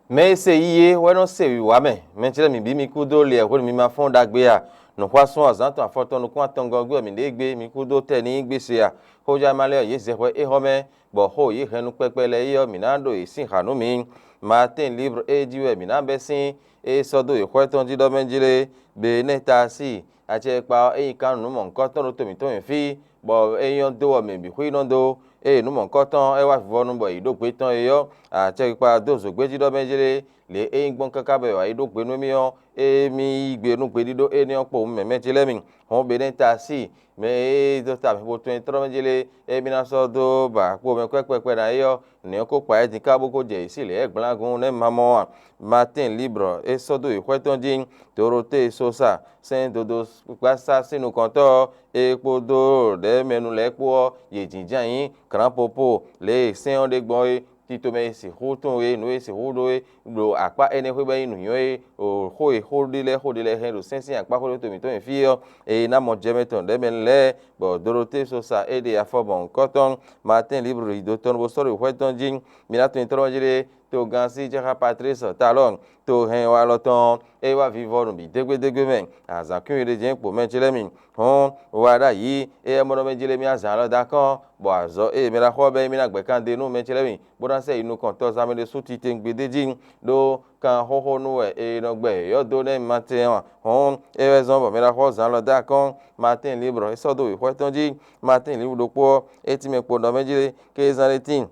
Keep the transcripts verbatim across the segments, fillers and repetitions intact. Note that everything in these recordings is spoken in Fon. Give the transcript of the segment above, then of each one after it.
Mɛ e se yi é wɛ nɔ se wǐwá mɛ. Mɛ ce lɛ́ɛ mi bǐ mi kúdó liɛ hwenu mi ma fɔ́n ɖagbe a? Nǔxwásún azǎn tɔn afɔtɔn nukún atɔngɔ́ gbe wɛ mǐ ɖe gbé, mi kúdó tɛ ní gbé se a? Xójánúmá lɛ́ɛ ɔ́, yě zɛ hwɛ éhɔ́ mɛ, bɔ xó e yě hɛn nukpɛkpɛ lɛ́ɛ é ɔ́, mǐ ná ɖo yě sín hǎ nú mi. Matín Libre e jí wɛ mǐ ná bɛ́ sín, é sɔ́ dó wěxwɛ́ tɔn jí ɖɔ mɛ jí lé, Benɛ́ Taasíi, acɛkpa ɔ́, é nyí kán nǔ mɔ̌hunkɔtɔn ɖo to mǐtɔn nyi fí, bɔ é nyɔ́ dó ɔ́, mɛ bǐ xwí nɔ dó. Ée nǔ mɔ̌hunkɔtɔn é wá vivɔnu bɔ è ɖǒ gbé tɔn é ɔ́, acɛkpa dó zǒgbé jí ɖɔ mɛ jí lé, lě e é nyí gbɔn káká bɔ è wǎ yi ɖó gbe nú mì ɔ́, émí yí gbe nú gbeɖíɖó énɛ́ ɔ́ kpowun mɛ mɛ ce lɛ́ɛ mi. Hɔn Benɛ́ Taasíi, mɛ e dó ta mɛ xixo tɔn e tlɔ́ mɛ jí lé, émí ná sɔ́ dó ba kpo mɛ kwɛ́ kpɛkpɛ ná é ɔ́, nɛ̌ ɔ́ ko kpa é din ká bó ko jɛ yě sí lě e gblángún nɛ́ ma mɔ a? Matín Libre é sɔ́ dó wěxwɛ́ tɔn jí, Dorotéi Sosa, sɛ́n dodó gbasá sín nukɔntɔ́ ɔ́, é kpódó ɖɛ̌mɛnu lɛ́ɛ kpó ɔ́, yě jínjɔ́n ayǐ glǎnpopo lě e sɛ́n ɔ́ ɖe gbɔn é. Tito mɛ e sixú tunwun é, nǔ e sixú ɖó é, ɖo akpá énɛ́ xwé bɔ é nyí nǔnywɛ́ é, ɖo xó e xó ɖé lɛ́ɛ xó ɖé lɛ́ɛ hɛn ɖo sɛ́n sín akpá xwé ɖó to mǐtɔn nyi fí ɔ́, è nǎ mɔ jɛ mɛ tɔn ɖɛ̌mɛnu lɛ́ɛ, bɔ Dorotéi Sosa é ɖe afɔ mɔ̌hunkɔtɔn, Matín Libre yi do tɔn bó sɔ́ ɖo xwɛ tɔn jí. Mi ná tunwun tlɔ́ jí ɖé, togán sí Jaxa Patlísi Talɔ́n, to hɛn walɔ tɔn ɔ́, é wá vivɔnu bǐ dégbédégbé mɛ. Azǎn kúnwi ɖé jɛ́n kpo mɛ ce lɛ́ɛ mi. Hɔn, wa ɖ'ayǐ, éyɛ́ mɔ ɖɔ mɛ jlé mì azǎn alɔ dó akɔ́n, bɔ azɔ̌ e mɛ ɖo axɔ ɔ́ bɛ́ mì ná gbɛ̌ kan d'é nú mɛ ce lɛ́ɛ mi, bó ná sɛ yi nukɔn tɔzán mɛ ɖésú titewungbe d'é jí, ɖó kan xóxó nú wɛ è nɔ gbɛ yɔ̌yɔ́ dó nɛ́ mi ma tɛ́n ɔ́ ǎ. Hɔn, é wɛ zɔ́n bɔ mɛ ɖo axɔ zǎn alɔ dó akɔ́n. Matín Libre é sɔ́ dó wěxwɛ́ tɔn jí. Matín Libre ɖokpó ɔ́, é tínmɛ kpo nɔ mɛ jlé, kézán ɖé tíin,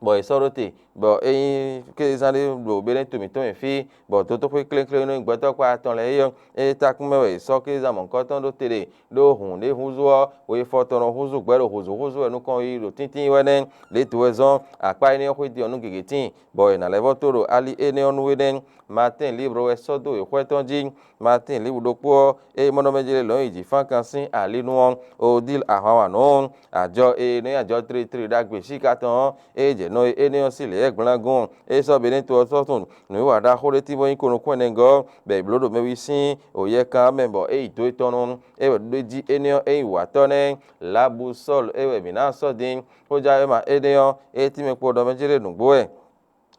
bɔ è sɔ́ ɖó te, bɔ é nyí kézán ɖé ɖo Benɛ́ to mǐtɔn mɛ fí, bɔ dotóxwé kléklénú e nyí gbɛtɔ́ kpá atɔn lɛ́ɛ é ɔ́, é tákún mɛ wɛ è sɔ́ kézán mɔ̌hunkɔtɔn ɖó te ɖe, ɖó hǔn ɖé húzú ɔ́, weyífɔ́tɔn nɔ húzú gbɛ̌ ɖo hǔzúhúzú wɛ nukɔn yi ɖo tíntín wɛ nɛ́. Lě dǒ wɛ zɔ́n, akpá énɛ́ ɔ́ xwé din ɔ́ nú gěgé tíin, bɔ è nǎ lɛ́ vɔ́ tó ɖo ali énɛ́ ɔ́ nú we nɛ́. Matín Libre wɛ sɔ́ dó wěxwɛ́ tɔn jí. Matín Libre ɖokpó ɔ́, é mɔ nɔ mɛ jlé lɔ̌n yi jǐ fán kan sín ali nú ɔ́, Odíl ahwanwannú, ajɔ e nɔ nyí ajɔ tlítlí ɖagbe síká tɔn ɔ́, é jɛ nɔ e énɛ́ ɔ́ sín lěyɛ́gblán gɔ́n. É sɔ́ Benɛ́to ɔ́ sɔ́ tunwun nǔwiwa ɖaxó ɖé tín bó nyí ko nukún ɛnɛ gɔ́, bɔ è blǒ ɖo mɛ wi sín wǒyɛ́kan ɔ́ mɛ, bɔ é yi dǒ étɔn nú. É wɛ ɖó jí énɛ́ ɔ́, é nyí wǎtɔ́ nɛ́. Lǎbu Sɔ́lu é wɛ mǐ ná sɔ́ din. Xójɛ́wéma énɛ́ ɔ́, é tínmɛ kpo ɖɔ mɛ jlé nǔgbó wɛ.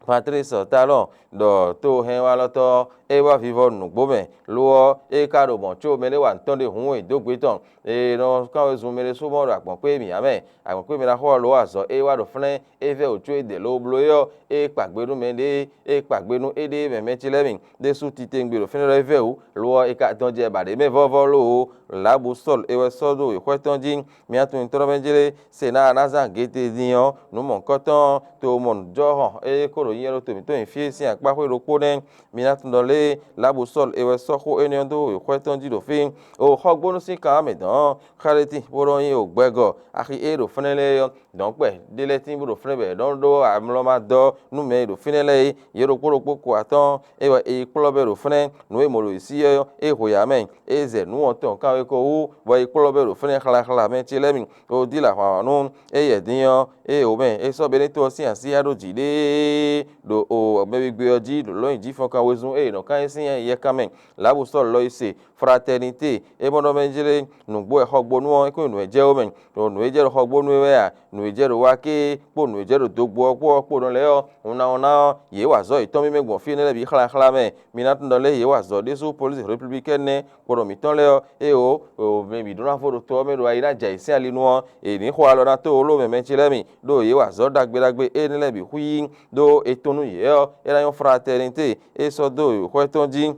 Patlísi Talɔ́n ɖɔ to hɛnwalɔtɔ́ ɔ́, é wá vivɔ nǔgbó mɛ, lo ɔ́, é ka ɖo mɔ̌ có mɛɖé wa nǔ tɔn ɖé hǔn e dǒ gbe tɔn. È nɔ kán wezun mɛ ɖésú mɔ ɖo agbɔ̌nkpé mǐ ǎ mɛ. Agbɔ̌nkpé mɛ ɖaxó ɔ́ lo azɔ̌ e é wa ɖo fɛ́nɛ́, é vɛ́ wǔ có é ɖe lǒbló é ɔ́, é kpa gbe nú mɛɖée, é kpa gbe nú éɖée mɛ mɛ ce lɛ́ɛ mi. Ɖésú titewungbe ɖo fínɛ́ lɔ é vɛ́ wǔ, lo ɔ́, è ka dɔn jɛ ba ɖě mɛ vɔ́vɔ́ lóo. Lǎbu Sɔ́lu é wɛ sɔ́ dó wěxwɛ́ tɔn jí. Mi atún nyitɔ́ mɛ jlé, se ná ná zán gěte din ɔ́, nǔ mɔ̌hunkɔtɔn ɔ́, to mɔ nǔjɔhɔn e ko ɖo nyɛ ɖo to mǐtɔn nyi fí é sín akpáxwé ɖokpó nɛ́. Mi ná tunwun ɖɔ lě e Lǎbu Sɔ́lu è wɛ sɔ́ xó énɛ́ ɔ́ dó wěxwɛ́ tɔn jí ɖo fí. O xɔgbónú sín kan ɔ́ mɛ dɔn ɔ́, Xaleti bó nɔ́ nyí o gbɛgɔ́ axi e ɖo fɛ́nɛ́ lɛ́ɛ ɔ́, dɔ̌nkpɛ ɖé lɛ́ɛ tín bó ɖo fɛ́nɛ́ bɔ è nɔ́ ɖó amlɔ ma dɔ́ nú mɛ e ɖo fínɛ́ lɛ́ɛ é. Yě ɖokpó ɖokpó ko atɔ́ɔ́n, é wɛ è yi kplɔ́ bɔ é ɖo fɛ́nɛ́, nǔ e mɔ ɖo yě sí ɔ́, é hwe ǎ mɛ. É zɛ nǔ wɔntɔn kanwekɔ wú, bɔ é yi kplɔ́ bɔ é ɖo fɛ́nɛ́ xláxlá mɛ ce lɛ́ɛ mi. Odíla hwanhwan nú éyɛ́ din ɔ́, ée wǒ mɛ é sɔ́ Benɛ́to ɔ́ sín así yá ɖó jǐ ɖéé ɖo o mɛwígbe ɔ́ jí ɖo lɔ̌nyi jí fɔnkan wezun e è nɔ kán é sín yɛkan mɛ. Lǎbu Sɔ́lu lɔ yi se, Fratɛnité, é mɔ ɖɔ mɛ jlé nǔgbó wɛ xɔgbónú ɔ́, é kó nyi nǔ e jɛ ó mɛ. Ɖo nǔ e jɛ ɖo xɔgbónú é wɛ a, nǔ e jɛ ɖo wa ké kpó nǔ e jɛ ɖo dogbo ɔ́ kpó ɔ́ kpó nɔ lɛ́ɛ ɔ́, hun ná ɔ́ ná ɔ́, yě wa azɔ̌ yětɔn mímɛ́ gbɔn fí énɛ́ lɛ́ɛ bǐ xláxlá mɛ. Mi ná tunwun ɖɔ lě e yě wa azɔ̌ ɖésú Police Républicaine nɛ́ kpo ɖo mǐtɔn lɛ́ɛ ɔ́, ée o, o mɛ bǐ ɖó ná fó ɖo to ɔ́ mɛ ɖo ayi ná jɛ ayǐ sín ali nu ɔ́, è nǐ xo alɔ ná tó wló mɛ mɛ ce lɛ́ɛ mi, ɖó yě wa azɔ̌ ɖagbe ɖagbe énɛ́ lɛ́ɛ bǐ xwíí, ɖó è tɔn nú yě ɔ́, é ná nyɔ́ Fratɛnité, é sɔ́ dó xwɛ tɔn jí.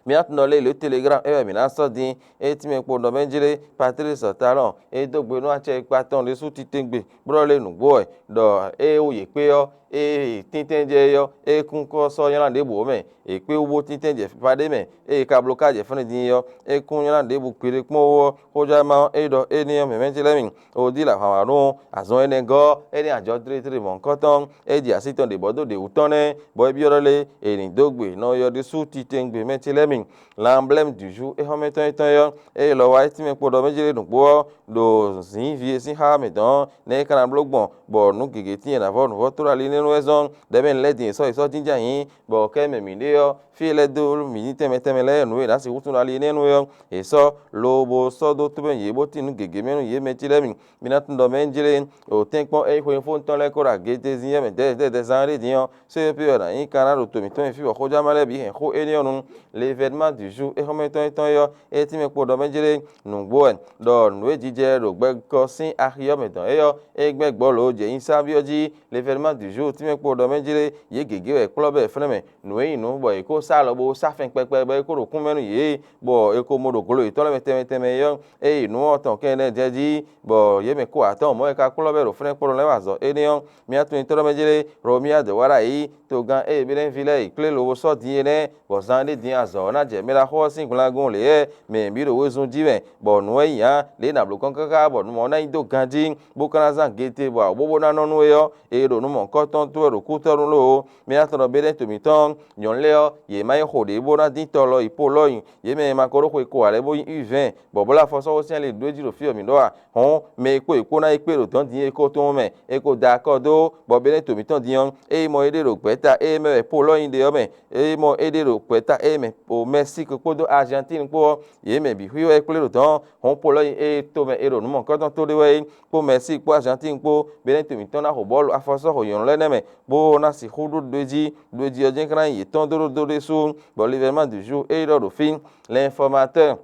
Mi ná tunwun ɖɔ lě e Telegram é wɛ mǐ ná sɔ́ din, é tínmɛ kpo nɔ mɛ jlé, Patlísi Talɔ́n, é dó gbe nú acɛ kpa tɔn ɖésú titewungbe, bó ɖɔ lé nǔgbó wɛ, ɖɔ é wú yě kpé ɔ́, é tíntín jɛ é ɔ́, é kún kɔ sɔ́ nylá ɖěbǔ mɛ. È kpé wú bó tíntín jɛ fífá ɖé mɛ, ée ka bló ká jɛ fɛ́nɛ din ɔ́, é kún nylá ɖěbǔ kpiɖé kpɔ́n wú ɔ́, xójánúmá ɔ́, é ɖɔ énɛ́ ɔ́ mɛ mɛ jlɛ́ mì. Odíla hwanhwan nú azɔn énɛ́ gɔ́, énɛ́ ajɔ tlítlí mɔ̌hunkɔtɔn, é ji así tɔn ɖě bɔ dó ɖě wú tɔn nɛ́, bɔ é byɔ́ ɖɔ lé, è nǐ dó gbe nɔ yɔ ɖésú titewungbe mɛ ce lɛ́ɛ mi. L'emblème du jour éhɔ́mɛtɔn étɔn ɔ́, ée lɔ wá é tínmɛ kpo ɖɔ mɛ jlé nǔgbó ɔ́, ɖo zǐnví e sín xá mɛ dɔn ɔ́, nɛ̌ é ka ná bló gbɔn, bɔ nǔ gěgé tíin e nǎ vɔ́ nǔvɔ́ tló ali nɛ́ nú wɛ zɔ́n ɖɛ̌mɛ lɛ́ɛ din è sɔ́ è sɔ́ jínjɔ́n ayǐ, bɔ kɛ́ mɛ mǐ ɖe ɔ́, fí e lɛ́ dó mǐ ní tɛnmɛ tɛnmɛ lɛ́ɛ nǔ e è nǎ sixú tunwun ɖo ali énɛ́ nu é ɔ́, è sɔ́ lobo sɔ́ dó tómɛ yě bó tín nǔ gěgé mɛ nú yě mɛ ce lɛ́ɛ mi. Mi ná tunwun ɖɔ mɛ jlé o tɛ́nkpɔ́n e nyí xweyífóntɔ́ lɛ́ɛ kó ɖo agedezin yɛ́ mɛ dɛ̌dɛ̌dɛ̌ zán ɖé din ɔ́, só e pí wɛ è nǎ nyí Kanaa ɖo to mǐtɔn e fí bɔ xójánma lɛ́ɛ bǐ hɛn xó énɛ́ ɔ́ nu. L'événement du jour é xɔ́mɛ tɔn é tɔn é ɔ́, é tínmɛ kpo ɖɔ mɛ jlé nǔgbó wɛ, ɖɔ nǔ e jijɛ ɖo gbɛkɔ sín axi ɔ́ mɛ dɔn é ɔ́, é gbɛ́ gbɔ̌ lǒ jɛ nyisáví ɔ́ jí. L'événement du jour tínmɛ kpo ɖɔ mɛ jlé yě gěgé wɛ kplɔ́ bɛ́ fɛ́nɛ mɛ nǔ e nyí nǔ bɔ yě kó sá alɔ bó sá fɛn kpɛkpɛ bɔ é kó ɖo kún mɛ nú yě, bɔ è ko mɔ ɖo glo yětɔn lɛ́ɛ mɛ tɛnmɛ tɛnmɛ é ɔ́, ée yi nǔ ɔ́ tɔn kɛnɖɛ́ jɛ jí, bɔ yě mɛ kó atɔ́ɔ́n mɔ̌ e ka kplɔ́ bɛ́ ɖo fɛ́nɛ́ kplɔ́ lɛ́ɛ wɛ azɔ̌ énɛ́ ɔ́, mía tunwun tɔ́ mɛ jlé Romia dě wá ɖo ayǐ togán ée Benɛ́vi lɛ́ɛ yi kplé lobo sɔ́ din é nɛ́, bɔ zan ɖé din azɔ̌ ɔ́ ná jɛ mɛ ɖaxó ɔ́ sín gblangún lě wɛ mɛ bǐ ɖo wezun jí mɛ, bɔ nǔ wɛ nyí ǎ, lě nǎ bló kɔn káká bɔ nǔ mɔ ná nyí dó ganjí, bó ka ná zán gete bɔ awǒ bó ná nɔ nú é ɔ́, è ɖo nǔ mɔ̌hunkɔtɔn towe ɖo kútɔ́ nú lóo. Mi ná tunwun ɖɔ Benɛ́to mǐtɔn nyɔ̌nu lɛ́ɛ ɔ́, yě má nyí xo ɖě bó ná dín tɔ lɔ yi Polɔ́yi, yě mɛ e ma ko ɖó xwe ko ǎ lɛ́ɛ bó nyí Uvɛ́ɛn, bɔ bó lɛ́ afɔsɔ́xósin ali ɖó jí ɖo fí ɔ́ mǐ ɖɔ a? Hɔ̌n mɛ e kpó yě kpó ná yi kpé ɖo dɔ̌n din é kó tɔn mɛ, é kó da akɔ dó, bɔ Benɛ́to mǐtɔn din ɔ́, ényí mɔ éɖée ɖo gbɛ̌ta e mɛ wɛ Polɔ́yi ɖe ɔ́ mɛ, ényí mɔ éɖée ɖo gbɛ̌ta e mɛ o Mɛsík kpódó Arzantín kpó ɔ́, yě mɛ bǐ xwíxwɛ́ kplé ɖo dɔ̌n. Hɔ̌n Polɔ́yi e to mɛ è ɖo nǔ mɔ̌hunkɔtɔn tó ɖe wɛ é, kpó Mɛsík kpó Arzantín kpó, Benɛ́to mǐtɔn ná xo bɔ́lu afɔsɔ́xo nyɔ̌nu lɛ́ɛ nɛ́ mɛ, bó ná sixú ɖó ɖó jí, ɖó jí ɔ́ jɛ́n ka ná nyí yětɔn dó ɖó dó ɖésú, bɔ Livɛ́ma du Jour e ɖɔ ɖo fí, L'informateur,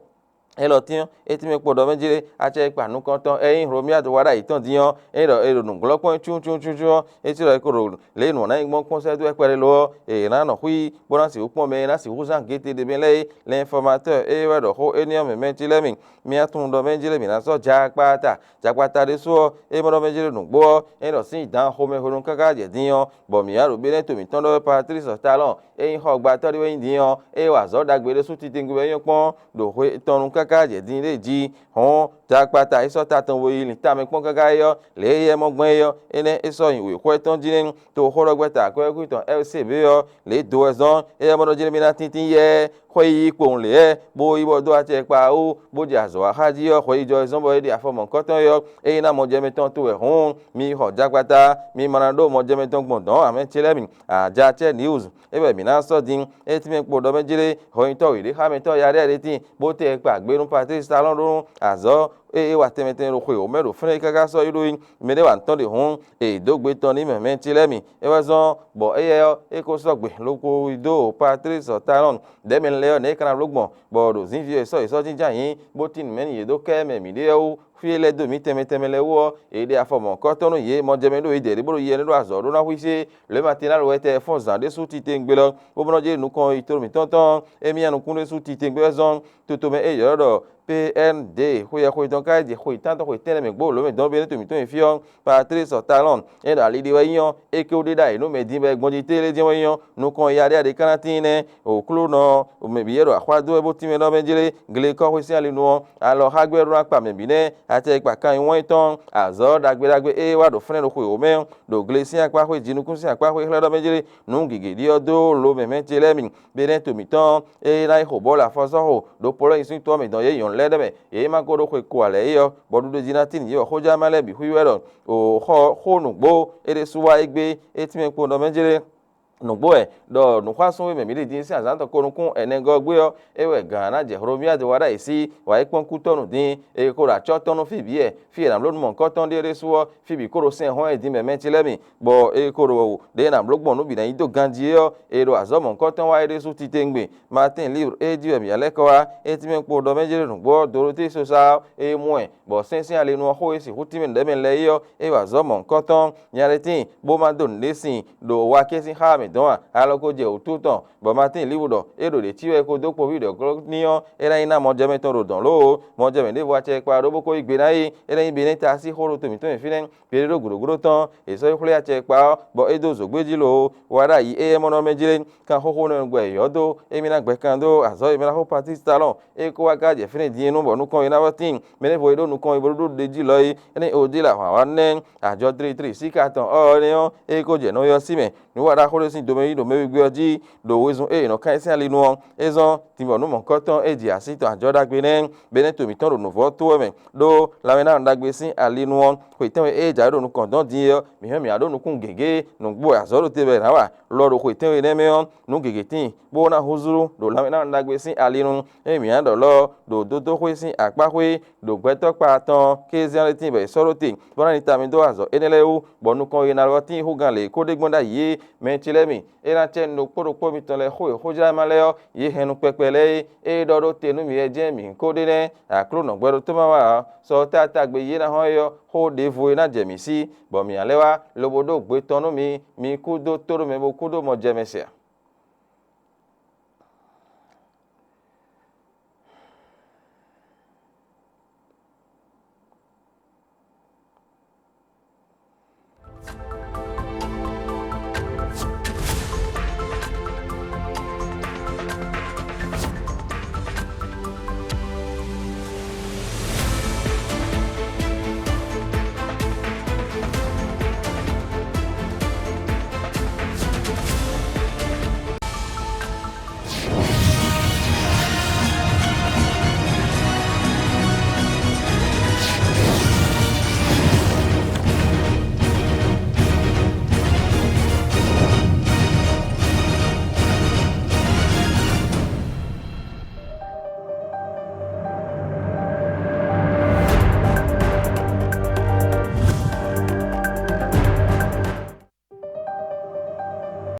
élɔ́ tɛ́n é tínmɛ kpo ɖɔ mɛ jlé acɛ e kpa nukɔntɔn e nyí Hlomia dó wá ɖo ayǐ tɔn din ɔ́, é ɖɔ è ɖo nǔglɔ́ kpɔ́n cúncúncúncún ɔ́, é cí ɖɔ è ko ɖo lě e nǔ ɔ́ ná nyí gbɔn kpɔ́n sɛ́ dó wɛ kpɛɖé lo ɔ́, è nǎ nɔ xwí bó ná sixú kpɔ́n mɛ e ná sixú zán gete ɖé mɛ lɛ́ɛ é. L'informateur e wɛ ɖɔ xó énɛ́ ɔ́ mɛ mɛ ce lɛ́ɛ mi, mi ná tunwun ɖɔ mɛ jlé mǐ ná sɔ́ ja akpata. Jakpata ɖésú ɔ́, é mɔ ɖɔ mɛ jlé nǔgbó ɔ́, é ɖɔ sín dan xomɛ hwenu káká jɛ din ɔ́, bɔ mǐ wá ɖo Benɛ́to mǐtɔn ɖɔ wɛ Patlísi Talɔn e nyí xɔgbátɔ́ ɖé wɛ nyí din ɔ́, é wa azɔ̌ ɖagbe ɖé sú titewungbe wɛ nyɔ́ kpɔ́n ɖo xwe tɔn nu káká jɛ din ɖé jí. Hɔ̌n, Jakpata e sɔ́ ta tɔn bo yi lin tamɛ kpɔ́n káká é ɔ́, lě e éyɛ́ mɔ gbɔn é ɔ́, énɛ́ é sɔ́ nyi wěxwɛ́ tɔn jí nɛ́ toxóɖɔgbɛ́ta akwɛ́xwéxwítɔn Ɛ́ C B ɔ́, lě e do wɛ zɔ́n éyɛ́ mɔ ɖɔ jlé mì ná tíntín yɛ́ xwé yíyí kpowun lě wɛ, bó yi bɔ dó acɛ kpa wú, bó jɛ azɔ̌ wa xá jí ɔ́, xweyijɔ e zɔ́n bɔ é ɖe afɔ mɔ̌hunkɔtɔn é ɔ́, ényí ná mɔjɛmɛ tɔn to wɛ hǔn, mi xɔ jakpata, mi ma ná ɖó mɔjɛmɛ tɔn gbɔn dɔ̌n ǎ mɛ ce lɛ́ɛ mi. Ajacɛ News é wɛ mǐ ná sɔ́ din, é tínmɛ kpo ɖɔ mɛ jlé hɔnyitɔ́ wěɖéxámɛtɔ́ yaɖɛ́ ɖé tíin, bó tɛ kpa gbé nú Patlísi Talɔn ɖó nú azɔ̌ e é wa tɛnmɛ tɛnmɛ ɖo xwe wǒ mɛ ɖo fínɛ́ é káká sɔ́ yi ɖó yi mɛɖé wa nǔ tɔn ɖe hǔn, è dǒ gbe tɔn n'i mɛ mɛ ce lɛ́ɛ mi. É wɛ zɔ́n bɔ éyɛ́ ɔ́, é ko sɔ́ gbe lobo yi dó Patlísi Talɔn ɖɛ̌ mɛ lɛ́ɛ ɔ́, nɛ̌ é ka ná bló gbɔn, bɔ ɖo zǐnví ɔ́ è sɔ́ yě sɔ́ jínjɔ́n ayǐ, bó tín nǔ mɛ nú yě ɖó kɛ́ mɛ mǐɖée ɔ́ wú. Fí e lɛ́ dó mǐ tɛnmɛ tɛnmɛ lɛ́ɛ wú ɔ́, è ɖe afɔ mɔ̌hunkɔtɔn nú yě, mɔjɛmɛ ɖo yě ɖɛ̌ ɖé bó ɖo yiyi ɛnɛ ɖó azɔ̌ ɖó ná xwísé. Lě e ma tín ná lo wɛ tɛ fɔ́n zǎn ɖésú titewungbe lɔ, bó bó nɔ́ jlé nukɔn yi tló mǐtɔn tɔn ɔ́, émí nyi nukún ɖésú titewungbe wɛ zɔ́n. Toto mɛ e ylɔ́ ɖɔ P N D xwe yɛxwe tɔn ka yi jɛ xwe tantɔn xwe tɛnlɛ mɛ gbó lǒ mɛ dɔn Benɛ́to mǐtɔn nyi fí ɔ́, Patlísi Talɔn, é ɖo ali ɖé wɛ nyí ɔ́, é ké wú ɖe ɖ'ayǐ nú mɛ din bɔ é gbɔn jí télé jɛ́n wɛ nyí ɔ́, nukɔn ya ɖé ɖé ka ná tíin nɛ́. Oklúnɔ mɛ bǐ yɛ ɖo axwá dó wɛ bó tínmɛ ɖɔ mɛ jlé glekɔ́xwé sín ali nu ɔ́, alɔ xá gbé ɖó ná kpa mɛ bǐ nɛ́, acɛ e kpa kan nyi wɛ́n tɔn, azɔ̌ ɖagbe ɖagbe e wá ɖo fɛ́nɛ ɖo xwe wǒ mɛ ɔ́, ɖo gle sín akpá xwé jinukún sín akpá xwé xlɛ́ ɖɔ mɛ jlé nǔ gěgé ɖi ɔ́ dó lo mɛ mɛ ce lɛ́ɛ mi. Benɛ́to mǐtɔn e ná yi xo bɔ̌lu afɔsɔ́xo ɖo Polɔ́yi sín to ɔ́ mɛ dɔn yě nyɔ̌nu lɛ́ɛ ɖɛ́ mɛ, yě ma ko ɖó xwe ko ǎ lɛ́ɛ é ɔ́, bɔ ɖuɖu jí ná tín yě wɔ xójánma lɛ́ɛ bǐ xwíxwɛ́ ɖɔ o xɔ xó nǔgbó é ɖésú wá égbé é tínmɛ kpo ɖɔ mɛ jlé. Nǔgbó wɛ ɖɔ nǔxwásún e mɛ mǐ ɖe din sín azǎn tɔn ko nukún ɛnɛgɔ́ gbé ɔ́, é wɛ gǎn ná jɛ Hlomia dó wá ɖ'ayǐ sí wǎ yi kpɔ́n kútɔ́ nǔ din, è ko ɖo acɔ́ tɔn nú fí bǐ wɛ, fí e è nǎ bló nú mɔ̌hunkɔtɔn ɖe ɖésú ɔ́, fí bǐ ko ɖo sɛn hɔn wɛ din mɛ mɛ ce lɛ́ɛ mi, bɔ è ko ɖo ɖě è nǎ bló gbɔn nǔ bǐ ná yi dó ganjí é ɔ́, è ɖo azɔ̌ mɔ̌hunkɔtɔn wa é ɖésú titewungbe. Matín Libre e jí wɛ mǐ ná lɛ́ kɔ wá, é tínmɛ kpo ɖɔ mɛ jlé nǔgbó ɔ́, Dorotéi Sosa ɔ́, é mɔ ɛ, bɔ sɛ́n sín alinu ɔ́ xó e sixú tínmɛ nǔɖé mɛ lɛ́ɛ é ɔ́, é wa azɔ̌ mɔ̌hunkɔtɔn. Nya ɖé tíin, bó ma dó nǔɖé sin ɖo wakɛ́ sín xá mǐ dɔn a? Alɔ ko jɛ wǔtu tɔn, bɔ Matín Libre ɖɔ é ɖo ɖě cí wɛ é ko dó kpoví ɖɔ glɔ́ n'i ɔ́, é ná nyí ná mɔjɛmɛ tɔn ɖo dɔ̌n lóo. Mɔjɛmɛ ɖěvo acɛ kpa ɖó bó ko yí gbe ná i, é ná nyí Benɛ́ta sín xó ɖo to mǐtɔn mɛ fínɛ́. Gbeɖé ɖó gǔdo gúdo tɔn, è sɔ́ yi xwlé acɛ kpa ɔ́, bɔ é dó zǒgbé jí loo, wá ɖo ayǐ éyɛ́ mɔ nɔ mɛ jlé. Kan xóxó nɔ gbɛ yɔ̌ dó, émí ná gbɛ kan dó azɔ̌ e mɛ ná xó Patlísi Talɔn, é kó wá ká jɛ fínɛ́ din é nú bɔ nukɔn e ná vɔ́ tíin. Mɛ ɖěvo e ɖó nukɔn e bó ɖó ɖ'é jí lɔ é, énɛ́ e wǒ dó yi lɛ ahwan wá nɛ́ ajɔ tlítlí síká tɔn ɔ́ énɛ́ ɔ́, é ko jɛ nɔ ylɔ́ sí mɛ. Nǔ wa ɖaxó ɖé Domɛ yí ɖo mɛ wegbe ɔ́ jí ɖo wezun e è nɔ kán ɛ sín ali nu ɔ́, é zɔ́n tinbɔnú mɔ̌hunkɔtɔn e ji así tɔn ajɔ ɖagbe nɛ́, bɔ é nɛ́ to mǐtɔn ɖo nǔvɔ́ tó wɛ mɛ, ɖó lanmɛnámɛ ɖagbe sín ali nu ɔ́, xwe tɛ́nwe e jǎwe ɖo nukɔn dɔn din é ɔ́, mǐ hɛn mǐ wá ɖó nukún gěgé nǔgbó e azɔ̌ ɖo te wɛ è nǎ wa. Lɔ ɖo xwe tɛ́nwe énɛ́ mɛ ɔ́, nǔ gěgé tíin, bó ná húzú ɖo lanmɛnámɛ ɖagbe sín ali nu. Ényí mǐ ná ɖɔ lɔ ɔ́, ɖo dódóxwé sín akpáxwé ɖo gbɛtɔ́ kpa atɔn ɔ́, kézán ɖé tíin bɔ è sɔ́ ɖó te, bó ná ɖi ta mì dó azɔ̌ énɛ́ lɛ́ɛ wú, bɔ nukɔn e è nǎ lɔ tíin xú gan lě kó ɖe gbɔn ɖ'ayǐ é. Mɛ ce lɛ́ɛ mi, é ná cɛ nú ɖokpó ɖokpó mitɔn lɛ́ɛ xó e xójláma lɛ́ɛ ɔ́, yě hɛn nú kpɛkpɛ lɛ́ɛ é. Ée ɖɔ ɖó te nú mǐ wɛ jɛ́n mǐ ko ɖe nɛ́, Aklúnɔ gbɛɖótɔ́ ma wa ǎ. Sɔ tátagbé yě ná hɔn é ɔ́, xó ɖěvo é ná jɛ mǐ sí, bɔ mǐ ná lɛ́ wá, lobo ɖó gbe tɔn nú mi, mi kú dó tóɖomɛ bó kú dó mɔjɛmɛ se ǎ.